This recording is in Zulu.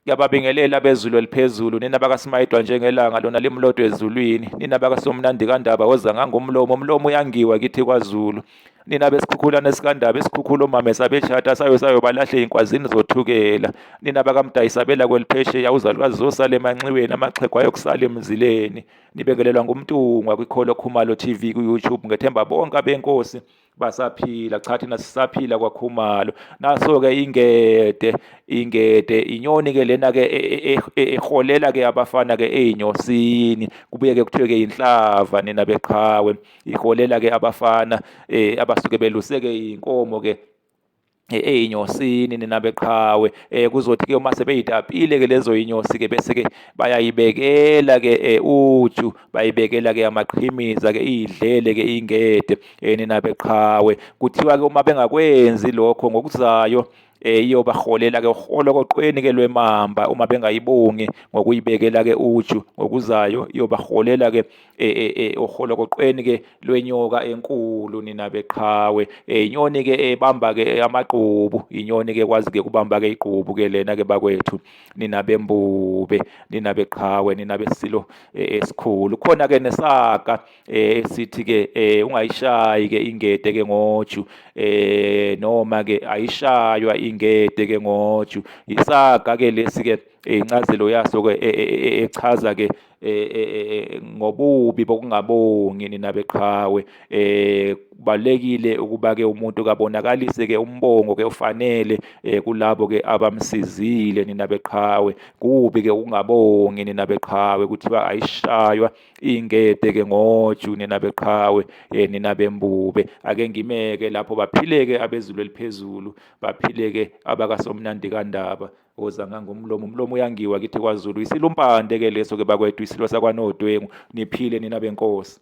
Ngiyababingelela abezulu eliphezulu nina bakaSimayidwa njengelanga lona limlodwa ezulwini nina bakaSomnandi kaNdaba woza ngangomlomo umlomo uyangiwa kithi kwaZulu nina besikhukhulane sikaNdaba isikhukhula omame sabeshada sayo sayo balahle inkwazini zothukela nina bakamdayisabela kweliphesheya uzalukazi zosala emanxiweni amaxhegu ayokusala emzileni nibengelelwa ngumntungwa kwikholo Khumalo TV ku-YouTube ngethemba bonke abenkosi basaphila cha thina sisaphila kwakhumalo naso-ke ingede ingede inyoni-ke lena-ke e, e, e, eholela-ke abafana-ke ey'nyosini kubuye-ke kuthiwe-ke inhlava nina beqhawe iholela-ke abafana um abasuke beluse-ke iy'nkomo-ke eyinyosini nina beqhawe eh kuzothi ke uma sebeyitapile ke lezo inyosi ke bese ke bayayibekela ke eh, uju bayibekela ke amaqhimiza ke idlele ke ingede eh, nina beqhawe kuthiwa ke uma bengakwenzi lokho ngokuzayo eh iyobaholela ke uholokoqweni ke lwemamba uma bengayibongi ngokuyibekela ke uju ngokuzayo iyobaholela ke E, e, e, oholokoqweni ke lwenyoka enkulu nina beqhawe inyoni ke ebamba ke amagqubu inyoni ke kwazi ke kubamba ke igqubu ke lena ke bakwethu nina bembube nina beqhawe nina besilo esikhulu khona ke nesaga esithi ke ungayishayi ke ingede ke ngoju noma ke ayishaywa ingede ke ngoju isaga ke lesi ke incazelo yaso ke echaza ke Eh, eh, eh, ngobubi bokungabongi nina beqhawe eh kubalekile ukuba ke umuntu kabonakalise ke umbongo ke ufanele kulabo ke abamsizile nina beqhawe kubi ke ukungabongi nina beqhawe kuthiwa ayishaywa ingede ke ngoju nina beqhawe nina bembube ake ngimeke lapho baphileke abezulu eliphezulu baphileke abakasomnandi kandaba Woza ngangomlomo umlomo uyangiwa kithi kwaZulu isilumpande ke leso ke bakwethu isilo sakwaNodwengu niphile nina benkosi.